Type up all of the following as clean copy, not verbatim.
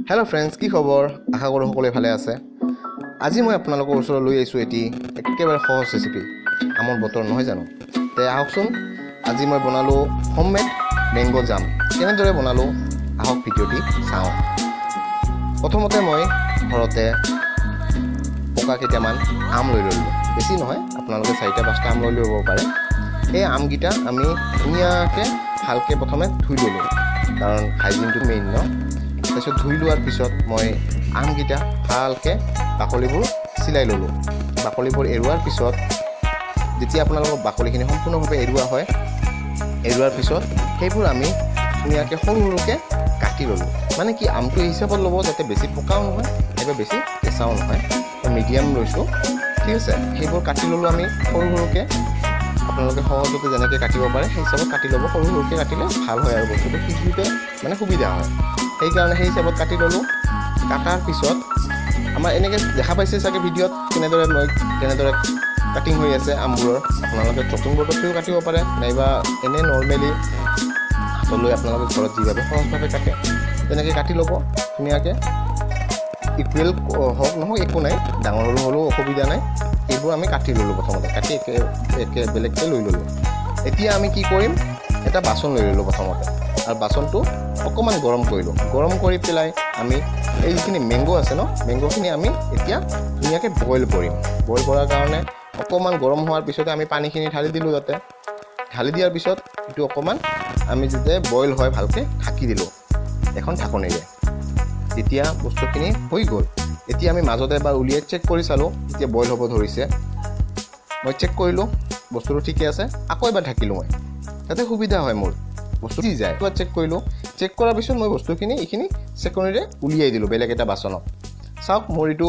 Hello' friends, কি খবৰ? আশা কৰোঁ সকলোৱে ভালে আছে। আজি মই আপোনালোকৰ ওচৰলৈ লৈ আহিছোঁ এটি একেবাৰে সহজ ৰেচিপি। আমৰ বতৰ নহয় জানো? তে আহকচোন, আজি মই বনালোঁ হোমমেড মেংগ' জাম। কেনেদৰে বনালোঁ, আহক ভিডিঅ'টি চাওঁ। প্ৰথমতে মই ঘৰতে পকা কেইটামান আম লৈ ল'লোঁ। বেছি নহয়, আপোনালোকে চাৰিটা পাঁচটা আম লৈ ল'ব পাৰে। এই আমকেইটা আমি ধুনীয়াকৈ ভালকৈ প্ৰথমে ধুই ল'লোঁ, কাৰণ হাইজিনটো মেইন ন। তাৰপিছত ধুই লোৱাৰ পিছত মই আমকেইটা ভালকৈ বাকলিবোৰ চিলাই ল'লোঁ। বাকলিবোৰ এৰোৱাৰ পিছত, যেতিয়া আপোনালোকৰ বাকলিখিনি সম্পূৰ্ণভাৱে এৰোৱা হয়, এৰোৱাৰ পিছত সেইবোৰ আমি ধুনীয়াকৈ সৰু সৰুকৈ কাটি ল'লোঁ। মানে কি, আমটো এই হিচাপত ল'ব যাতে বেছি পকাও নহয় নাইবা বেছি কেঁচাও নহয়। মই মিডিয়াম লৈছোঁ, ঠিক আছে। সেইবোৰ কাটি ল'লোঁ আমি সৰু সৰুকৈ। আপোনালোকে সহজতে যেনেকৈ কাটিব পাৰে, সেই হিচাপত কাটি ল'ব। সৰু সৰুকৈ কাটিলে ভাল হয় আৰু বস্তুটো সিজোতে মানে সুবিধা হয়। সেইকাৰণে সেই হিচাপত কাটি ল'লোঁ। কাটাৰ পিছত আমাৰ এনেকৈ দেখা পাইছে চাগে ভিডিঅ'ত কেনেদৰে কাটিং হৈ আছে আমবোৰৰ। আপোনালোকে চপিং বৰ্ডতো কাটিব পাৰে, নাইবা এনেই নৰ্মেলি হাতত লৈ আপোনালোকে ঘৰত যিভাৱে সহজভাৱে কাটে, তেনেকৈ কাটি ল'ব ধুনীয়াকৈ। ইকুৱেল হওক নহওক একো নাই, ডাঙৰ সৰু হ'লেও অসুবিধা নাই। এইবোৰ আমি কাটি ল'লোঁ প্ৰথমতে। কাটি একে একে বেলেগকৈ লৈ ল'লোঁ। এতিয়া আমি কি কৰিম? এটা বাচন লৈ ল'লোঁ প্ৰথমতে আৰু বাচনটো অকণমান গৰম কৰিলোঁ। গৰম কৰি পেলাই আমি এই যিখিনি মেংগ' আছে ন, মেংগ'খিনি আমি এতিয়া ধুনীয়াকৈ বইল কৰিম। বইল কৰাৰ কাৰণে অকণমান গৰম হোৱাৰ পিছতে আমি পানীখিনি ঢালি দিলোঁ তাতে। ঢালি দিয়াৰ পিছত এইটো অকণমান আমি যেতিয়া বইল হয়, ভালকৈ ঢাকি দিলোঁ এখন ঢাকনিৰে। তেতিয়া বস্তুখিনি হৈ গ'ল। এতিয়া আমি মাজতে এবাৰ উলিয়াই চেক কৰি চালোঁ। এতিয়া বইল হ'ব ধৰিছে। মই চেক কৰিলোঁ, বস্তুটো ঠিকে আছে। আকৌ এবাৰ ঢাকিলোঁ মই, যাতে সুবিধা হয় মোৰ বস্তু যায়। এবাৰ চেক কৰিলোঁ। চেক কৰাৰ পিছত মই বস্তুখিনি এইখিনি চেকনিৰে উলিয়াই দিলোঁ বেলেগ এটা বাচনত। চাওক, মোৰ এইটো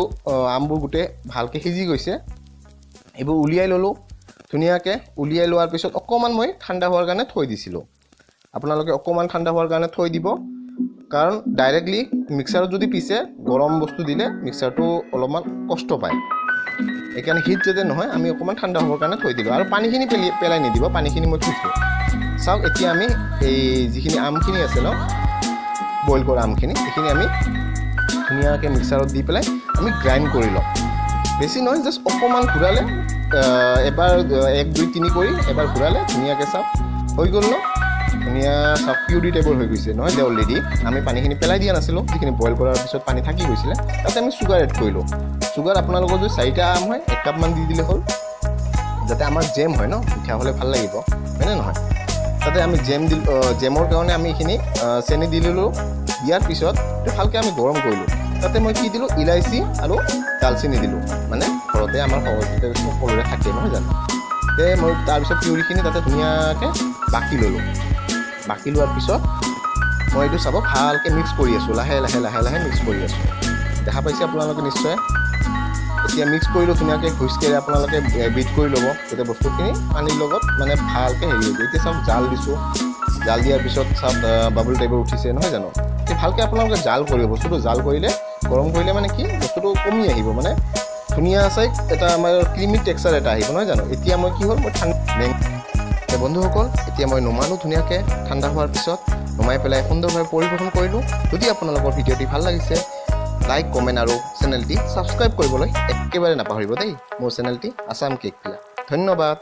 আমবোৰ গোটেই ভালকৈ সিজি গৈছে। এইবোৰ উলিয়াই ল'লোঁ ধুনীয়াকৈ। উলিয়াই লোৱাৰ পিছত অকণমান মই ঠাণ্ডা হোৱাৰ কাৰণে থৈ দিছিলোঁ। আপোনালোকে অকণমান ঠাণ্ডা হোৱাৰ কাৰণে থৈ দিব, কাৰণ ডাইৰেক্টলি মিক্সাৰত যদি পিছে, গৰম বস্তু দিলে মিক্সাৰটো অলপমান কষ্ট পায়। সেইকাৰণে হিট যাতে নহয়, আমি অকণমান ঠাণ্ডা হ'বৰ কাৰণে থৈ দিলোঁ। আৰু পানীখিনি পেলাই নিদিব, পানীখিনি মই থৈছোঁ। চাওক, এতিয়া আমি এই যিখিনি আমখিনি আছে ন, বইল কৰা আমখিনি, সেইখিনি আমি ধুনীয়াকৈ মিক্সাৰত দি পেলাই আমি গ্ৰাইণ্ড কৰি ল'ম। বেছি নহয়, জাষ্ট অকণমান ঘূৰালে, এবাৰ এক দুই তিনি কৰি এবাৰ ঘূৰালে ধুনীয়াকৈ চাওক হৈ গ'ল ন। ধুনীয়া চাওক, পিউৰি টাইপৰ হৈ গৈছে নহয়। অলৰেডি আমি পানীখিনি পেলাই দিয়া নাছিলোঁ। যিখিনি বইল কৰাৰ পিছত পানী থাকি গৈছিলে, তাতে আমি চুগাৰ এড কৰিলোঁ। চুগাৰ আপোনালোকৰ যদি চাৰিটা আম হয়, এক কাপমান দি দিলে হ'ল, যাতে আমাৰ জেম হয় ন। মিঠা হ'লে ভাল লাগিব, হয়নে নহয়? তাতে আমি জেম দিল। জেমৰ কাৰণে আমি এইখিনি চেনি দি দিলোঁ। দিয়াৰ পিছত এইটো ভালকৈ আমি গৰম কৰিলোঁ। তাতে মই কি দিলোঁ? ইলাচি আৰু ডালচেনি দিলোঁ। মানে ঘৰতে আমাৰ সহজতে সকলোৰে থাকে নহয় জানো? তে মই তাৰপিছত পিউৰিখিনি তাতে ধুনীয়াকৈ বাকি ল'লোঁ। বাকি লোৱাৰ পিছত মই এইটো চাব, ভালকৈ মিক্স কৰি আছোঁ। লাহে লাহে লাহে লাহে মিক্স কৰি আছোঁ। দেখা পাইছে আপোনালোকে নিশ্চয়। এতিয়া মিক্স কৰিলোঁ ধুনীয়াকৈ। হুইস্কেৰে আপোনালোকে বিট কৰি ল'ব, তেতিয়া বস্তুখিনি পানীৰ লগত মানে ভালকৈ হেৰি হৈ যায়। এতিয়া চাওক, জাল দিছোঁ। জাল দিয়াৰ পিছত চাওক, বাবুল টাইপৰ উঠিছে নহয় জানো? এতিয়া ভালকৈ আপোনালোকে জাল কৰিব। বস্তুটো জাল কৰিলে, গৰম কৰিলে মানে কি, বস্তুটো কমি আহিব, মানে ধুনীয়া চাই এটা আমাৰ ক্ৰিমি টেক্সাৰ এটা আহিব নহয় জানো? এতিয়া মই কি হ'ল, মই ঠাণ্ডা, বন্ধুসকল, এতিয়া মই নমালোঁ ধুনীয়াকৈ। ঠাণ্ডা হোৱাৰ পিছত নমাই পেলাই সুন্দৰভাৱে পৰিৱেশন কৰিলোঁ। যদি আপোনালোকৰ ভিডিঅ'টি ভাল লাগিছে, লাইক, কমেণ্ট আৰু চেনেলটি ছাবস্ক্ৰাইব কৰিবলৈ একেবাৰে নাপাহৰিব দেই। মোৰ চেনেলটি আছাম কেক পিলা। ধন্যবাদ।